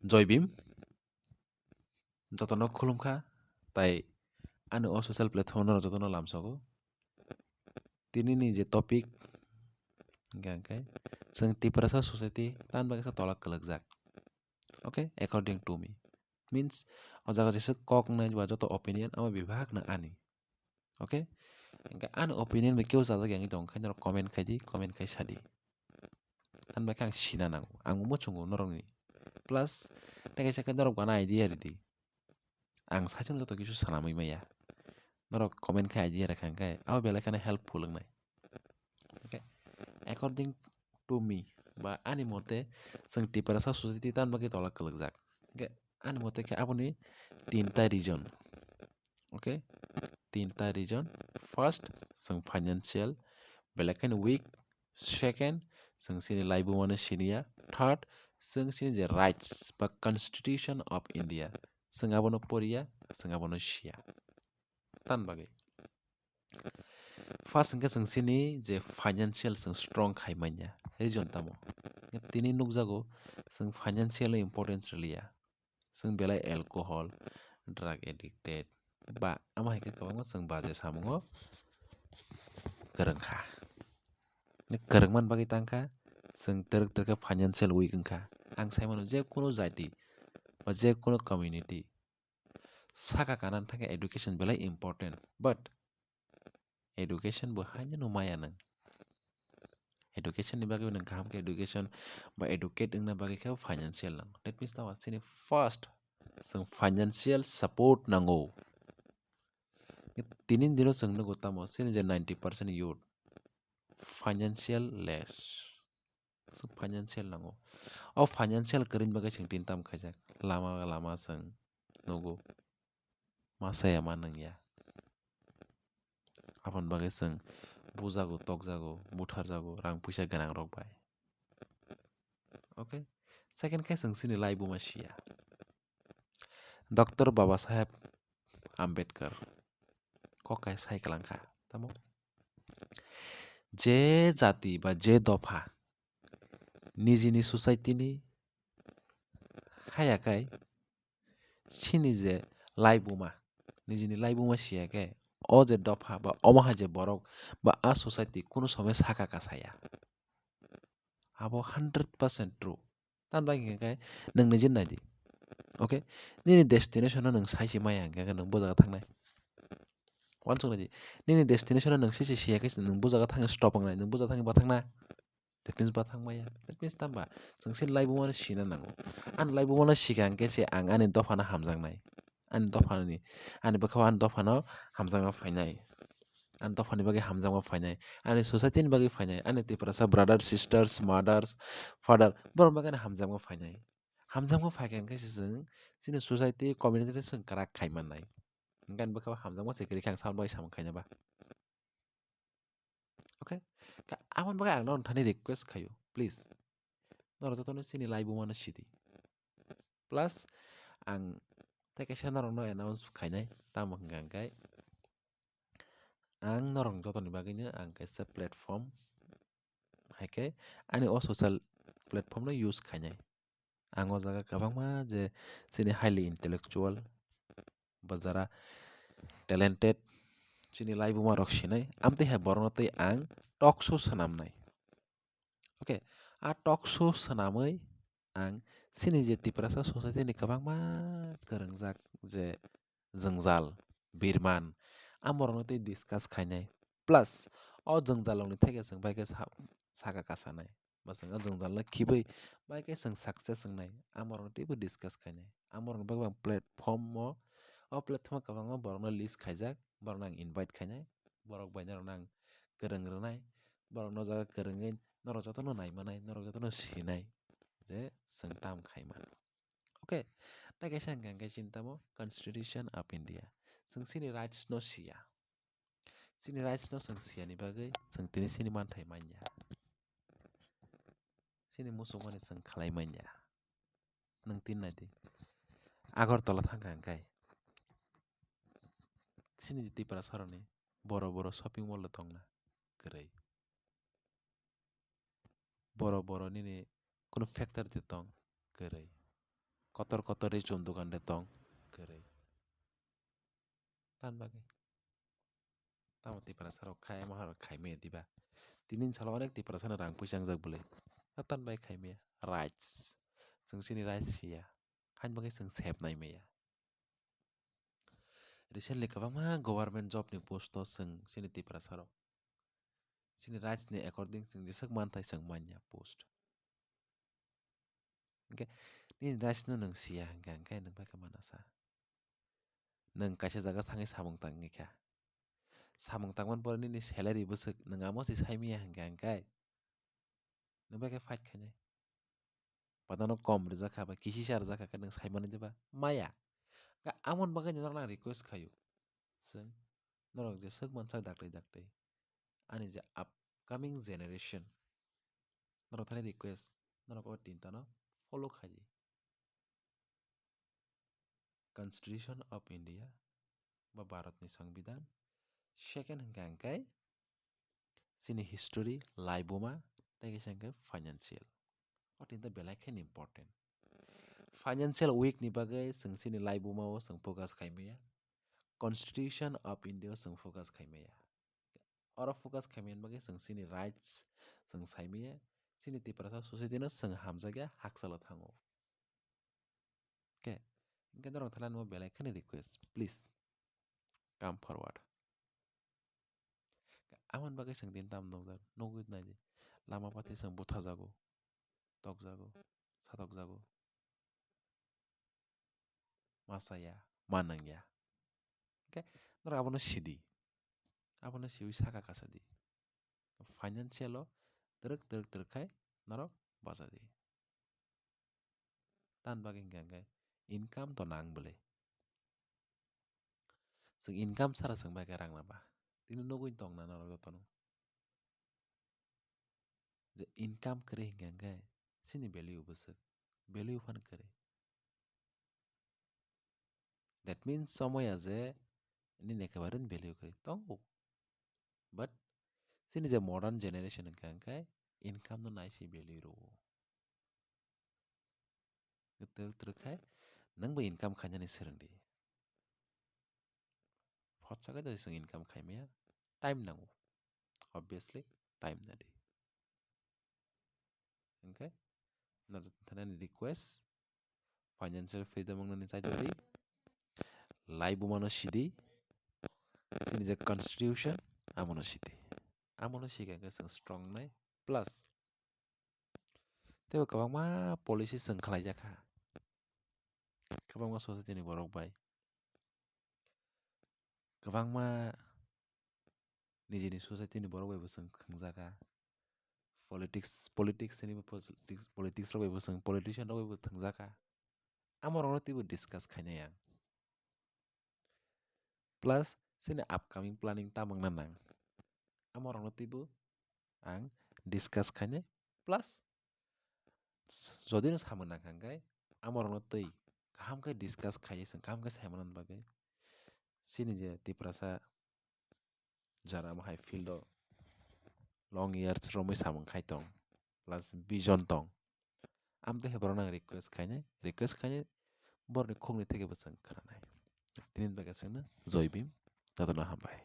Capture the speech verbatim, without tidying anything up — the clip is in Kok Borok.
Joy Bhim. Jotono khulumkha, tai ani o social platform no jotono lamsogo. Tinini je topic hwnkhe, hwnkhe chwng Tiprasa society tamni bagwi sa tolak kwlwkjak. Okay, according to me. Means, o jaga jesa kok wngnai ba joto opinion, amo bebak no ani. Okay? Hwnkhe ani opinion bai kebo chajak ya wngwi tong khe norok comment khai di, comment khai sa di. Tamni bagwi khe ang sina nango, ang muchungo norokni. Plus, tei kaisa khe norok bo ano idea ridi. Ang saichung joto kisu sanamwi maya. Norok comment khai idea rwkha hwnkhe, abo belai kheno helpful wngnai. Okay? According to me, ba ani mote, chwng Tiprasa society tamni bagwi tolak kwlwkjak. Hwnkhe ani mote khe aboni tinta reason. Okay? Tinta reason. First, chwng financial, belai kheno weak. Second, chwng chini laibumano siniya. Third, chwng chini je rights ba Constitution of India, chwng abono poriya, chwng abono siya. Tamni bagwi? First hwnkhe chwng chini je financial chwng strong khai manya, reason tamo? Tini nukjago chwng financial importance rwliya. Chwng belai alcohol, drug addicted, ba amo hai khe kwbangma chwng baje samungo kwrwng kha. Kwrwng man bagwi tang kha, chwng twrwk twrwk khe financial weak wng kha. Ang sai mano, je kunu jati ba je kunu community saka kana thangkhe education belai important, but education bo haino maya nang. Education ni bagwi nang kaham khe education ba educate wngna bagwi khe financial nang. That means tamo chini first chwng financial support nango. Tini dino chwng nugo tamo chini je ninety percent youth financial less. Chwng financial nango. O financial kwrwini bagwi chwng tini tamo khaijak. Lama lama chwng nugo. Ma saya ma nangya. Aboni bagwi chwng bujago, tokjago, butharjago, rang puisa gwnang rok bai. Okay? Second khe chwng chini laibuma siya. Doctor Baba Saheb Ambedkar kok kaisa sai kwlangkha. Tamo? Je jati ba je dopha nijini society ni haya kai chini je laibuma, nijini laibuma siya khe o je dopha ba omo hai je borok ba a society kunu somoi saka kasaya. Abo hundred percent true. Tamni bagwi hwnkhe nwng niji nai di. Okay? Nini destination no nwng saisi maya hwnkhe nwng bo jaga thangnai. Uansuk nai di. Nini destination no nwng sisi siya khe nwng bo jaga thangwi stop wngnai, nwng bo jaga thangwi bathang na. That means bathang maya. That means tamba chwng se laibuma no sina nango. Ani laibuma no sika hwnkhe se ang ani dopha no hamjaknai. Ani dopha ni, ani bwkha o ani dopha no hamjakma phainai. Ani dophani bagwi hamjakma phainai, ani society ni bagwi phainai, ani Tiprasa brothers, sisters, mothers, father, borok bagwi ani hamjakma phainai. Hamjakma phaikha hwnkhe se chwng chini society, community no chwng kwrak khai mannai. Hwnkhe ani bwkha o hamjakma se kwrwi khe ang samung bai samung khaina ba. Okay? Kha aboni bagwi ang norok thani request khaio, please. Norok jotono chini laibuma no sidi. Plus, ang tei kaisa norokno announce khainai, tamo hwnkha hwnkhe, ang norok jotoni bagwino ang kaisa platform, hai khe ani o social platform no use khainai. Ang o jaga kwbangma je chini highly intellectual ba jara talented, chini laibuma rok sinai, amtwi hai borokno tei ang talk show swnamnai. Okay, a talk show swnamwi ang chini je Tiprasa society ni kwbangma kwrwngjak je jwngjal, birman, amorokno tei discuss khainai. Plus, o jwngjal rokni theke chwng bai khe sa-, saka kasanai. Ba chwng o jwngjal no khibwi bai khe chwng success wngnai. Amorokno teibo discuss khainai. Amorokni bagwi ang platform o, o platform o kwbangma borokno list khaijak, borokno ang invite khainai. Borok bai norokno ang kwrwng rwnai. Borokno o jaga kwrwngwi norok jotono nai manai, norok jotono sinai je chwng tamo khai mano. Okay, tei kaisa hwnkha hwnkhe chini tamo Constitution of India. Chwng chini rights no siya. Chini rights no chwng siyani bagwi chwng tini chini manthai manya. Chini muchungmani chwng khlai manya. Nwng tin nai di. Agartala thangkha hwnkhe chini Tiprasa rokni boro boro shopping mall tongna kwrwi. Boro boro nini kunu factory de tong kwrwi. kotor kotor ri chum dogan de tong kwrwi. Tan bagwi. Tamo Tiprasa rok khai, ma rok khai maya diba. Tini salo onek Tiprasa no rang puisa wngjak bwlwi. A tan bai khai maya. Rights. Chwng chini rights siya. Hain bagwi chwng sep nai maya. Recently kwbangma government job ni post o chwng chini Tiprasa rok. Chini rights ni according chwng jeswk manthai chwng manya post. Hwnkhe nini rights no nwng siya hwnkhe, hwnkhe nwng bai khe mana sa. Nwng kaisa jaga thangwi samung tangwi kha. Samung tangmani pore nini salary bwswk nwng amo se sai maya hwnkhe, hwnkhe nwng bai khe fight khainai. Padano kom rijak kha ba kisisa rijak kha khe nwng sai mani jeba maya. Hwnkhe amoni bagwi norok ang request khaio. Chwng norok jeswk mansak dakti dakti. Ani je upcoming generation. Norok thani request, norok o tinta no follow khai di. Constitution of India ba Bharat ni Sangbidan, second hwnkha hwnkhe chini history, laibuma, tei kaisa hwnkhe financial. O tinta belai kheno important. Financial weak ni bagwi chwng chini laibuma o chwng focus khai maya. Constitution of India o chwng focus khai maya. Oro focus khaimani bagwi chwng chini rights chwng saimaya, chini Tiprasa society no chwng hamjakya hakchalo thango. Khe, hwnkhe norok thani belai kheno request, please come forward. Amoni bagwi chwng tini tamo nukjak, nugwi naidi, lama pati chwng buthajago, tokjago, satokjago. Ma chaya, ma nangya. Hwnkhe norok abono sidi. Abono siwi saka kasa di. Financial o twrwk twrwk twrwk khai norok bacha di. Tamni bagwi hwnkha hwnkhe income to nang bwle. Chwng income sara chwng bai khe rang naba. Tini nugwi tongna norok jotono. Je income kwrwi hwnkha hwnkhe chini value bwswk, value phano kwrwi. That means, somoya je nini ekebareni value kwrwi tongo. But chini je modern generation hwnkha hwnkhe income no naisi value rwo. Twrwk twrwk khai nwngbo income khainani swrwngdi. Hotsa khe to chwng income khaimaya time nango. Obviously, time nadi. Hwnkhe, norok thanani request, financial freedom wngnani chaitodi, laibuma no sidi, chini je constitution, amono sidi. Amono sikha hwnkhe chwng strong nai, plus teibo kwbangma policy chwng khlaijakha. Kwbangma society ni borok bai. Kwbangma nijini society ni borok bai bo chwng thwngjakha. Politics, politics ni bo politics, politics rok bai bo chwng politician rok bai bo thwngjakha. Amo rok no teibo discuss khainai ang. Plus, chini upcoming planning tamo wngna nang. Amo rok no teibo ang discuss khainai. Plus, jodi no samung nang kha hwnkhe, amo rok no tei kaham khe discuss khaiwi chwng kaham khe sai manna bagwi. Chini je Tiprasa jara amo hai field o long years romwi samung khai tong, plus vision tong. Amtwi hai borok no ang request khainai, request khainai borokni khukni theke bo chwng khwnanai. Tini bagwi chwngno Joy Bhim, jotono hambai.